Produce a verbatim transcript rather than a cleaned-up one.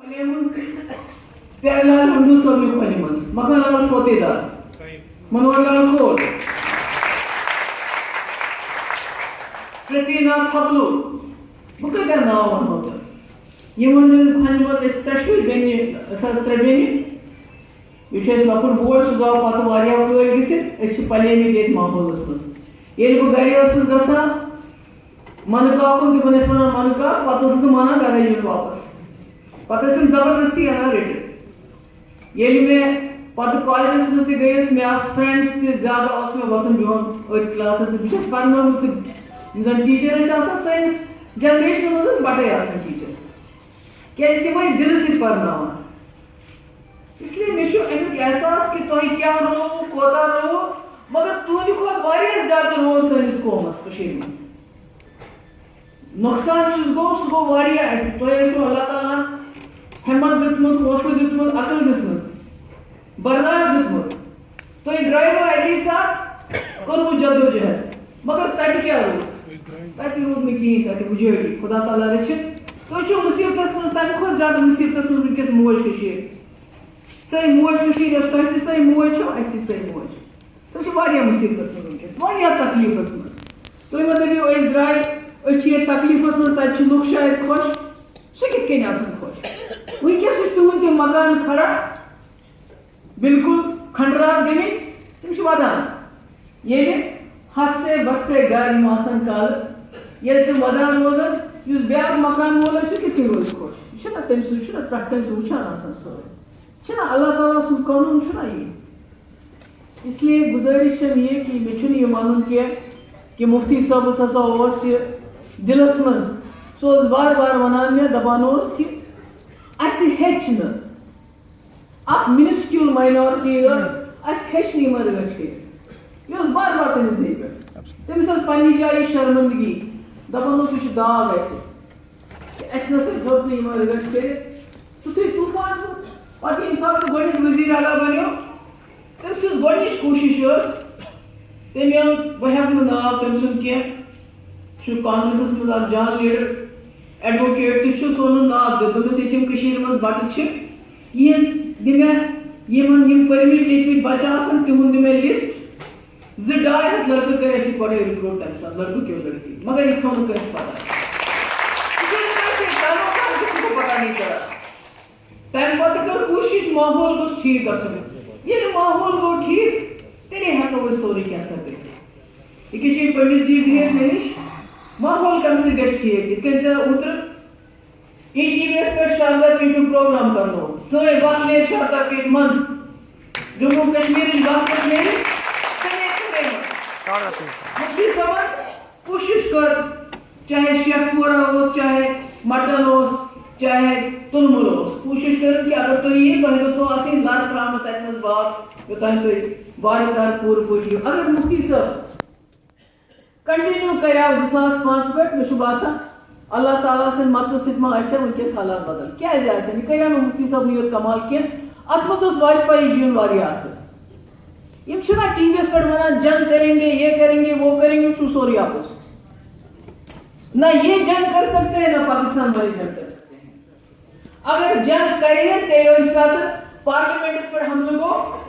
منٛز، پیارے لال ہنڈو صٲبنہِ کھۄنہِ منٛز، مکان لال فوتے دار، منوہر لال کھوڑ، پرتھوی ناتھ تھپلو، بہٕ کۭتیٛاہ ناو وَنہو تۄہہِ؟ یِمن ہٕنٛدِ کھۄنہِ منٛز أسۍ ترٛٮ۪شوَے بیٚنہِ، أسۍ آسہٕ ترٛےٚ بیٚنہِ۔ یہِ چھُ اَسہِ لۄکُٹ بوے، سُہ زاو پَتہٕ واریاہ کٲلۍ گٔژھِتھ۔ أسۍ چھِ پَلیمٕتۍ ییٚتہِ ماحولَس منٛز۔ ییٚلہِ بہٕ گَرِ ٲسٕس گژھان، منہٕ کاکُن، تِمَن ٲسۍ وَنان منہٕ کاک، پَتہٕ ٲسٕس نہٕ مانان گَرَے یُن واپَس۔ پَتہٕ ٲسِم زبردستی اَنان رٔٹِتھ۔ ییٚلہِ مےٚ پَتہٕ کالجَس منٛز تہِ گٔیَس، مےٚ آسہٕ friends تہِ، زیادٕ اوس مےٚ وۄتھُن بِہُن أتھۍ classس سۭتۍ۔ بہٕ چھَس پَرنٲومٕژ تہِ، یِم زَن teacher ٲسۍ آسان سٲنِس generationہِ منٛز، ٲسۍ بَٹَے آسان teacher، کیٛازِ تِم ٲسۍ دِلہٕ سۭتۍ پَرناوان۔ اس لیے مےٚ چھُ اَمیُک احساس کہِ تۄہہِ کیٛاہ رووُ، کوتاہ رووُ، مگر تُہٕنٛدِ کھۄتہٕ واریاہ زیادٕ روو سٲنِس قومَس کٔشیٖرِ منٛز۔ نۄقصان یُس گوٚو، سُہ گوٚو واریاہ اَسہِ۔ تۄہہِ ٲسِو اللہ تعالیٰ ہَن ہٮ۪مت دیُتمُت، حوصلہٕ دیُتمُت، عقل دِژمٕژ، برداشت دیُتمُت۔ تُہۍ درٛایوٕ اَکی ساتہٕ، کوٚروٕ جدوجہد، مگر تَتہِ کیٛاہ روٗد؟ تَتہِ روٗد نہٕ کِہیٖنۍ، تَتہِ وُجٲڑی۔ خدا تعالیٰ رٔچھِنۍ۔ تُہۍ چھِو مُصیبتَس منٛز، تَمہِ کھۄتہٕ زیادٕ مُصیبتَس منٛز وٕنکیٚس موج کٔشیٖر۔ سٲنۍ موج کٔشیٖر، یۄس تۄہہِ تہِ سٲنۍ موج چھو، اَسہِ تہِ سٲنۍ موج۔ سۄ چھِ واریاہ مُصیبتَس منٛز وٕنکیٚس، واریاہ تکلیٖفَس منٛز۔ تُہۍ مہ دٔپِو، أسۍ درٛاے، أسۍ چھِ ییٚتہِ تکلیٖفَس منٛز، تَتہِ چھِ لُکھ شاید خۄش۔ سُہ کِتھ کٔنۍ آسَن خۄش؟ وٕنکیٚس چھُ تِہُنٛد تہِ مکان کھڑا، بالکل کھنڈرات گٔمٕتۍ، تِم چھِ وَدان۔ ییٚلہِ ہستے بستے گرٕ یِم آسَن کالہٕ، ییٚلہِ تِم وَدان روزَن، یُس بیٛاکھ مکان وول آسہِ، سُہ کِتھ کٔنۍ روزِ خۄش؟ یہِ چھُنہ تٔمۍ سُنٛد، یہِ چھُنہ پٮ۪ٹھ کَنۍ سُہ وٕچھان آسان سورُے؟ چھُنہ اللہ تعالیٰ سُنٛد قونوٗن چھُنہ یی؟ اس لیے گُزٲرِش چھَم یہِ کہِ مےٚ چھُنہٕ یہِ مانُن کینٛہہ کہِ مُفتی صٲبَس ہسا اوس یہِ دِلَس منٛز، سُہ اوس بار بار وَنان مےٚ، دَپان اوس کہِ اَسہِ ہیٚچھ نہٕ، اَکھ minuscule minority ٲس، اَسہِ ہیٚچھ نہٕ یِمَن رٲچھ کٔرِتھ۔ یہِ اوس بار بار تٔمِس زیٚیہِ پٮ۪ٹھ۔ تٔمِس ٲس پنٛنہِ جایہِ یہِ شرمندگی، دَپان اوس، یہِ چھُ داغ اَسہِ۔ تہٕ اَسہِ نہ سا ہیوٚت نہٕ یِمَن رٲچھ کٔرِتھ۔ تیُتھُے طوٗفان ووت، پَتہٕ ییٚمہِ ساتہٕ سُہ گۄڈٕنیُک وزیر اعلیٰ بنیو، تٔمۍ سٕنٛز گۄڈٕنِچ کوٗشِش ٲس، تٔمۍ اوٚن، بہٕ ہٮ۪کہٕ نہٕ ناو تٔمۍ سُنٛد کینٛہہ، سُہ چھُ کانگریسَس منٛز اَکھ جان leader، advocate تہِ چھُ، سُہ اوٚنُن ناو دیُت، دوٚپنَس، ییٚتہِ یِم کٔشیٖرِ منٛز بَٹہٕ چھِ، یِہِنٛد دِ مےٚ، یِمَن یِم پٔرمٕتۍ لیکھمٕتۍ بَچہٕ آسَن، تِہُنٛد دِ مےٚ list۔ زٕ ڈاے ہَتھ لڑکہٕ کٔرۍ اَسہِ گۄڈَے recruit تَمہِ ساتہٕ، لڑکہٕ کیو لڑکی، مگر یہِ تھوٚو نہٕ کٲنٛسہِ پَتہ۔ یہِ چھُنہٕ کٲنٛسے، تَمیُک کانٛہہ تہِ سُہ گوٚو پَتہ نہیں کران۔ تَمہِ پَتہٕ کٔر کوٗشِش، ماحول گوٚژھ ٹھیٖک گژھُن۔ ییٚلہِ ماحول گوٚو ٹھیٖک، تیٚلے ہٮ۪کو أسۍ سورُے کینٛہہ سا کٔرِتھ۔ یہِ کیٛاہ چھِ یہِ پنڈت جی گٔیَکھ مےٚ نِش؟ ماحول کَمہِ سۭتۍ گژھِ ٹھیٖک؟ یِتھ کٔنۍ ژےٚ اوترٕ ای ٹی وی یَس پٮ۪ٹھ شاردا پیٖٹھُک پروگرام کرنوو۔ سٲنۍ وَتھ نیرِ شاردا پیٖٹھ منٛز۔ جموں کشمیرٕچ وَتھ گژھِ نیرٕنۍ سٲنۍ کمرے منٛز۔ شاردا پیٖٹھ۔ مُفتی صٲبَن کوٗشِش کٔر، چاہے شیخ پورہ اوس، چاہے مٹن اوس، چاہے تُلمُل اوس، کوٗشِش کٔرٕن کہِ اگر تُہۍ یِیِو، تۄہہِ گژھنو آسٕنۍ لَر ترٛاونَس اَتہِ نَس باغ، یوٚتام تُہۍ وارٕ کارٕ پوٗرٕ پٲٹھۍ یِیِو۔ اگر مُفتی صٲب continue کریو زٕ ساس پانٛژھ پٮ۪ٹھ، مےٚ چھُ باسان، اللہ تعالیٰ سٕنٛدِ مدتہٕ سۭتۍ ما آسہِ ہا وٕنکیٚس حالات بدل۔ کیٛازِ آسہِ ہا؟ یہِ کریو نہٕ مُفتی صٲبنٕے یوت کمال کینٛہہ، اَتھ منٛز اوس واجپایی جی یُن واریاہ اَتھٕ۔ یِم چھِنہ ٹی وی یَس پٮ۪ٹھ وَنان، "جنگ کریں گے، یہ کریں گے، وہ کریں گے"، یہِ چھُ سورُے اَپُز۔ نہ یہ جنگ کر سکتے ہیں، نہ پاکستان والے جنگ کر سکتے ہیں۔ اگر جنگ کرے، تیٚلہِ ییٚمہِ ساتہٕ پارلیمنٹس پٮ۪ٹھ حملہٕ گوٚو،